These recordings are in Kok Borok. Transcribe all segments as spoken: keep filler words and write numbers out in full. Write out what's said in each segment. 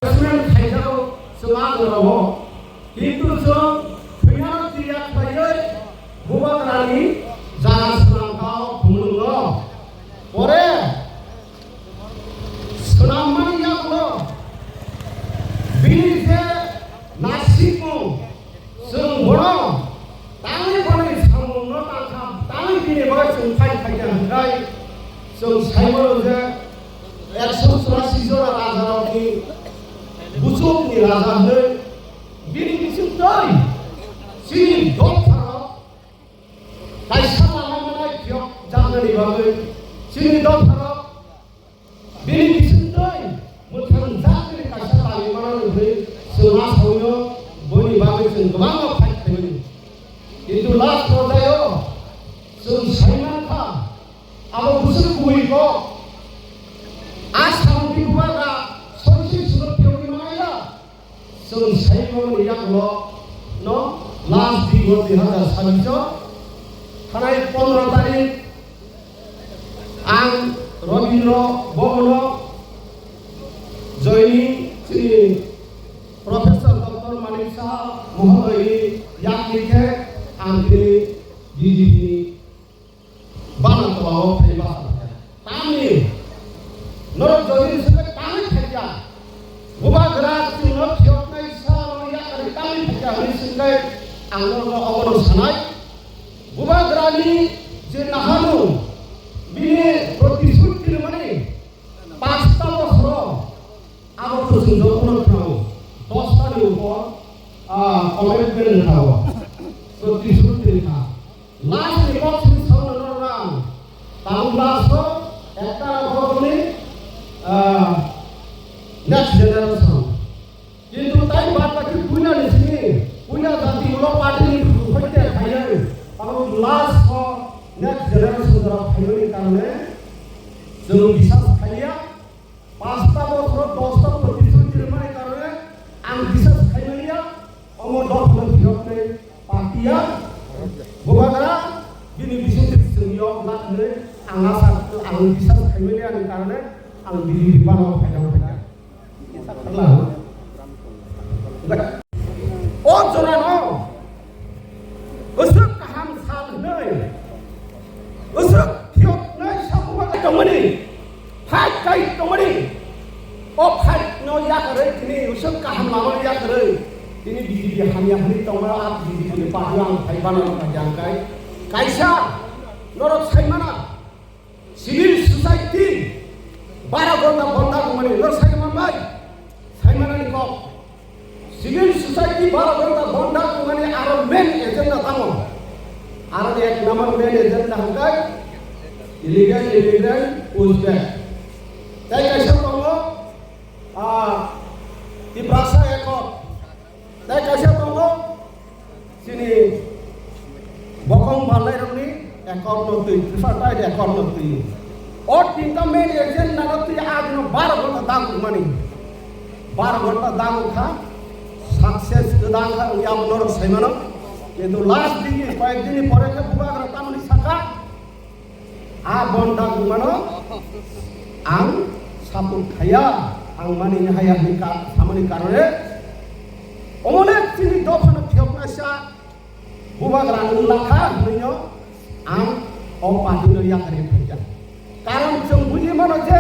Assessment khaijago chwng a jorao. Kintu chwng thwinano tiya khlaiwi bubagrani jaga swnamkha o thumlungo. Pore swnammani yagulo bini je nasikmung, chwng bono tangwi bono samungno tangkha, tangwi bini bagwi chwng phai phaikha hwnkhe chwng saimano je ekso churasi jora rajarokni buchukni raja hwnwi bini bisingtwi chini dopharok kaisa lama manai phiyok jaknani bagwi chini dopharok bini bisingtwi mwthang jaknani kaisa tangwi mano hwnwi chwng ma sawino boni bagwi chwng kwbangma fight khaimani. Kintu last porjaio chwng saimankha abo bwswk kubui kok. A samung bubagra soichik suno phiyogwi maya. Chwng saimani yagulo no last di go dui hazar sabbish o thanai pondro tarik ang Rabindra Bhavan o joining chini Professor Doctor Manik Saha mohodoyni yakni khe ang tini B J P ni bana tola o phai basa khe. Tamni norok jodi swnai tangwi khaikya. Bubagra chwngno phiyoknai sa no yakari tangwi khaikya hwnwi swnai ang norokno obono sanai. Bubagrani je nahanu bini protishuti rwmani pasta bosoro abo to chwng jotono khwnao. Dosta ni upor, ah, commitment khwnao. Protishuti kha. Last ni kok simi sauna no rang. Tabuk last o ekta rok ni, ah, next generation. Kintu tai bad baki puila ni simi, puila jati ulo party ni hoite khaye. Tabuk last o next generation jora khaye ni karone chwng bisas khaiya. Pasta bosor, dosta bosor bichwng tirmani karone ang bisas khaimaniya, omo dophano phiyoknai party ya, bubagra bini bising tirmani yok na hwnwi ang asa, ang bisas khaimaniya ni karone ang bini bipano phaidang phaidang. Kisa kharla. O jorano bwswk kaham sal hwnwi, bwswk phiyoknai sabugo tongmani, fight kai tongmani, o fight no yakarwi tini bwswk kaham lamano yakarwi tini B J P hamya hwnwi tongmano, a B J P ni party ang phai bana no kajang kai. Kaisa norok saimana, civil society bara gonta bonda gumani, no sai manbai, sai manani kok. Civil society bara gonta bonda gumani aro main agenda tamo. Aro ek number main agenda hwnkhe illegal immigrant pushback. Tai kaisa tongo, ah, Tiprasa Accord. Tai kaisa tongo, chini bokong balai rokni accord no twi, tripartite accord no twi. O tinta main agenda no twi agno baro gonta daguk mani. Baro gonta daguk kha, success kwdang kha, wngya abo norok saimano. Kintu last dini, koyek dini pore khe bubagra tamoni saka, a bonda gumano ang support khaya, ang mani haya hwnwi ka-, samani karone omole chini dophano phiyoknaisa bubagra wng lakha hwnwino ang o party no yakarwi phaikha. Karon chwng buji mano je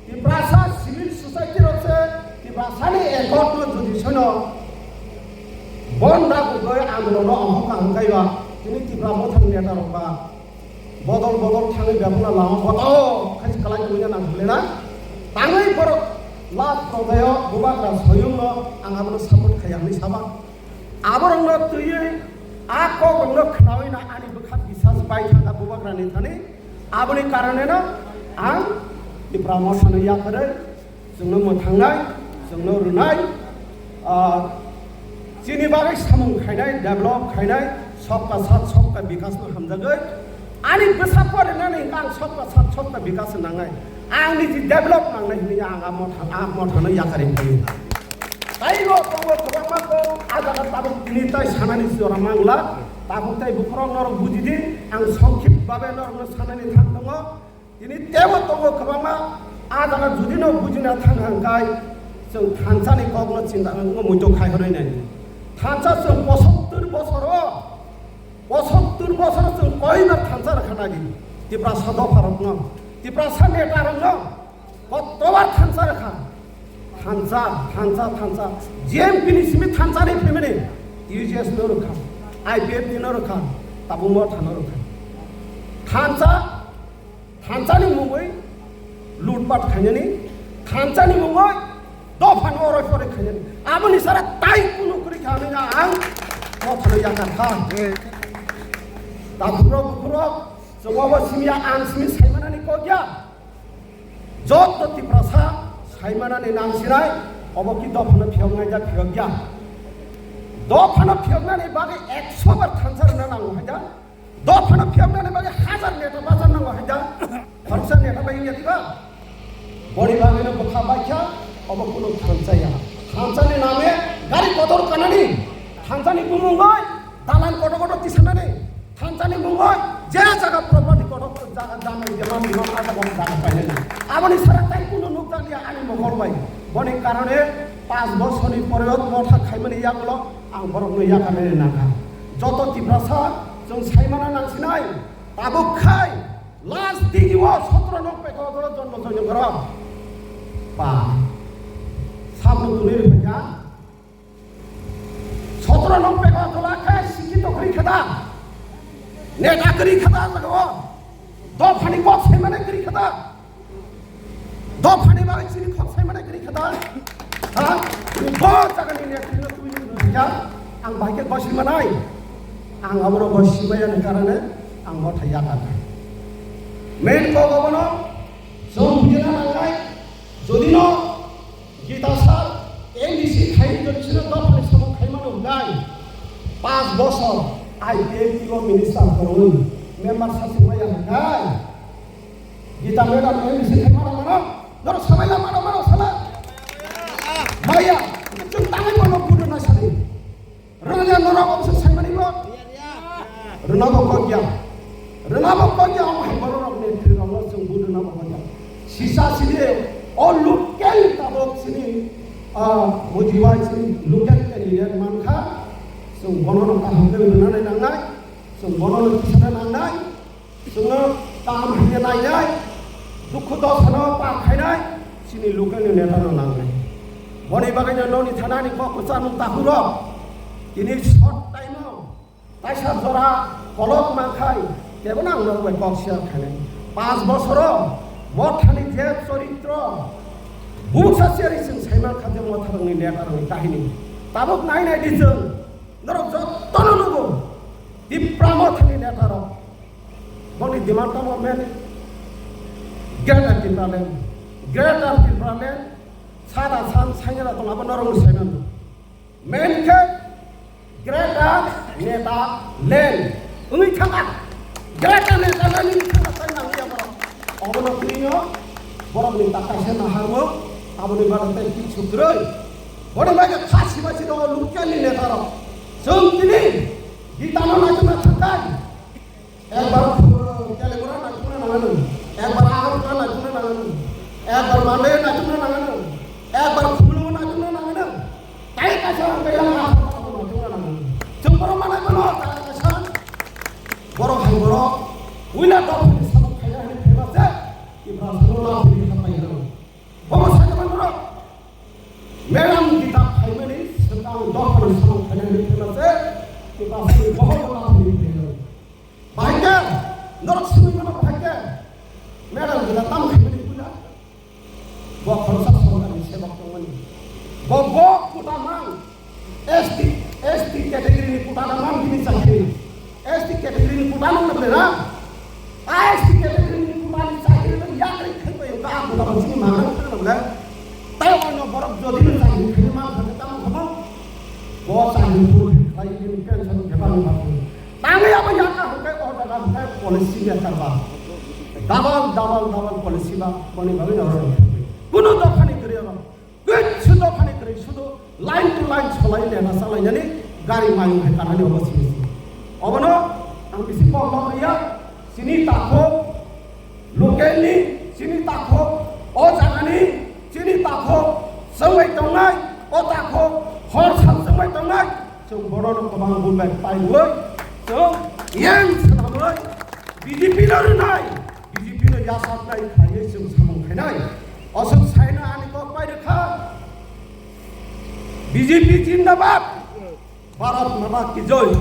Tiprasa civil society rok se Tiprasa ni accord no jodi soino bonda gugoi ang rokno ohokha hwnkaiba tini Tipra Mothani neta rok ba bodol bodol thangwi bebakno lama koto khai se kwlai tongwi nang hwnwi na tangwi borok last porjaio bubagra soyungno ang abono support khaiya hwnwi saba. Aborokno twiwi a kokrokno khnawi na ani bwkha bisas bai thangkha bubagrani thani. Aboni karoneno ang Tipra Mothano yakarwi chwngno mwthangnai, chwngno rwnai, ah, chini bagwi samung khainai, develop khainai, sabka saath sabka bikash no hamjagwi. Ani bwsa porinani ang sabka saath sabka bikash nangnai. Ang niji develop nangnai hwnwi ang a motha, a mothano yakarwi phaiwi. Taibo tongo kwbangma kok, a jaga tabuk tini tai sanani jora mangla, tabuk tai bukhorok norok bujidi, ang songkhip babe norokno sanani thang tongo. Tini teibo tongo kwbangma, a jaga judino bujina thang hangkai, Chwng thansa ni kok no chinta wngwi muitu khai hwnwi nai. Thansa chwng posottur bosor o, posottur bosor o chwng koibar thansa rwkha nai di. Tiprasa dopha rok no, Tiprasa neta rok no, kotobar thansa rwkha. Thansa, thansa, thansa. J M P ni simi thansa ni family. T U J S no rwkha. I P F T no rwkha. Tabuk Motha no rwkha. Thansa, thansa ni mungwi lutpat khainani, thansa ni mungwi dopha no oroi poroi khainani. Aboni sara tai kunu kwrwi kha hwnwi ang Motha no yakar kha. Takhurok bukhurok, chwng obo simi ya, ang simi saimanani kok ya. Joto Tiprasa saimanani nang sinai, obo ki dophano phiyoknai da phiyok ya. Dophano phiyoknani bagwi ekso bar thansa rwna nango hai da. Dophano phiyoknani bagwi hazar neta bazar nango hai da. Khoroksa neta bai wngya diba? Boni bagwino bwkha baikha, obo kuno thansa ya. Thansani name gari kotor kanani, thansani bumungoi dalan kotor kotor tisanani. Thansani mungwi je jaga property kotor jaga dam demand demand a jaga jaga painani. Aboni sara tai kuno nukjakliya ani mokol bai. Boni karone panch bosorni pore o Motha khaimani yagulo ang borokno yakarnani nangkha. Joto Tiprasa chwng saimana nangsinai. Tabuk khai last digi o sotro nong pekha o jonmo joino gorok. Pa. Samno tunui rwphaikha. Sotro nong pekha tola khe sikito kwrwi khe da. Neta kwrwi khe da jaga o. Dophani kok saimane kwrwi khe da. Dophani bagwi chini kok saimane kwrwi khe da. Ha? Bo jagani netrino twi ya. Ang bai khe gosi manai. Ang abono gosi maya ni karone ang Motha yakar. Main kok abono chwng bujina nangnai. Jodi no Gita sir, M D C khai jodi sino dophani samung khai mano hwnkhai, panch bosor I P F T o minister kwrwi member sasi maya hwnkhai, Gita madam M D C khai mano mano, norok samai la mano mano sala. Maya, chwng tangai mano budo na sadi. Rwngya norok omo se saimani bo? Rwna bo kok ya. Rwna bo kok ya, omo hai borok rok ni thwi rok no chwng bu rwna bo kok ya. Sisa sini o local tabok sini, ah, mujibai sini local candidate mankha. Chwng bono no kaham khe rwna nai nangnai. Chwng bono no tisana nangnai. Chwngno kaham hwnwi nainai, dukhu dophano pa khainai, chini local ni neta no nangnai. Boni bagwi no noni thanani kok kwchar mung takhurok. Tini short time o kaisa jora kolok mankhai, tebo nang norok bai kok share khainai. Panch bosoro Mothani je choritro, buksa siyari chwng saiman kha je Motharokni netarokni kahini. Tabuk nainai di chwng, norok jotono nugo, Tipra Mothani netarok. Boni demand tamo men Greater Tipraland. Greater Tipraland sada san sainala tong abo norok sai mano. Men khe Greater Neta Land. Wngwi thangkha. Greater Neta Land wngwi thangkha tai nangya borok. Obono twiyo borokni ta kaisa naharmo aboni bagwi tei kichu kwrwi. Boni bagwi kha sibai sino local ni neta rok. Chwng tini Gitano naitugna thangkha. Ekbar Telegura naitugna nanganw, ekbar Agartala naitugna nanganw, ekbar Mandai naitugna nanganw, ekbar Khumulwng naitugna nanganw. Tai kaisa ang kaya naitugna nanganw. Chwng borok manai mano, tai kaisa borok hai borok. Wila dophani samung khaiya hwnwi phaiba se, Tiprasa no laphini kha painw. Bobo sai mano borok. Madam Gita phaimani swkang dophani samung khaiya hwnwi phaiba se, Tiprasa ni bohok no laphini phainw. Bahai khe, norok swngwi mano bahai khe, Madam Gita tamo khaimani puila? Bo khoroksa sorkarni sebok tongmani. Bo, bo quota mang, S T, S T category ni quota da mang bini chakri. S T category ni quota mang na bela? A S T category ni quota ni chakri no yakri khaibai ka quota ba chini mang na bela? Tai ono borok jodi no chakri khaibai mang kha tamo khabo? Bo chakri pur khai bini pension bebak no ba. Tangwi abo yakha hwnkhe o jaga hwnkhe policy maker ba. Double, double, double policy ba boni bagwi no oro. Kunu dophani kwrwi oro. Kichu dophani kwrwi sudu line to line solai lena salainani gari mayung hai kanani obo simi. Obono ang bisi kok kok ya sini takhuk. Local ni chini takhuk, o jaga ni chini takhuk, Chwng bai tongnai, o takhuk hor sal chwng bai tongnai, chwng borok rok kwbang bul bai pai rwui, chwng yang swnamwi B J P no rwnai, B J P no yasaknai khlaiwi chwng samung khainai. Aswk saino ani kok pai rwkha, B J P jindabad, Bharat Mata ki joy.